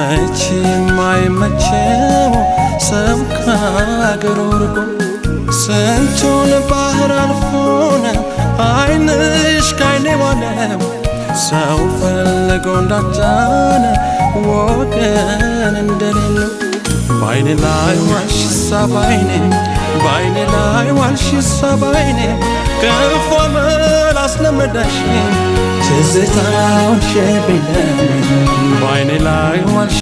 መቼም አይመቸው ሰው ከአገሩ ርቆ። ስንቱን ባህር አልፎነ ዓይንሽ ካይኔ ዋለው፣ ሰው ፈልጎ እንዳጣነ ወገን እንደሌለው። ባይኔ ላይ ዋልሽሳ ባይኔ፣ ባይኔ ላይ ዋልሽሳ ባይኔ፣ ክፉ አመል አስለመደሽ፣ ትዝታውን ሸብኝ ለኔ። ባይኔ ላይ ዋልሽ።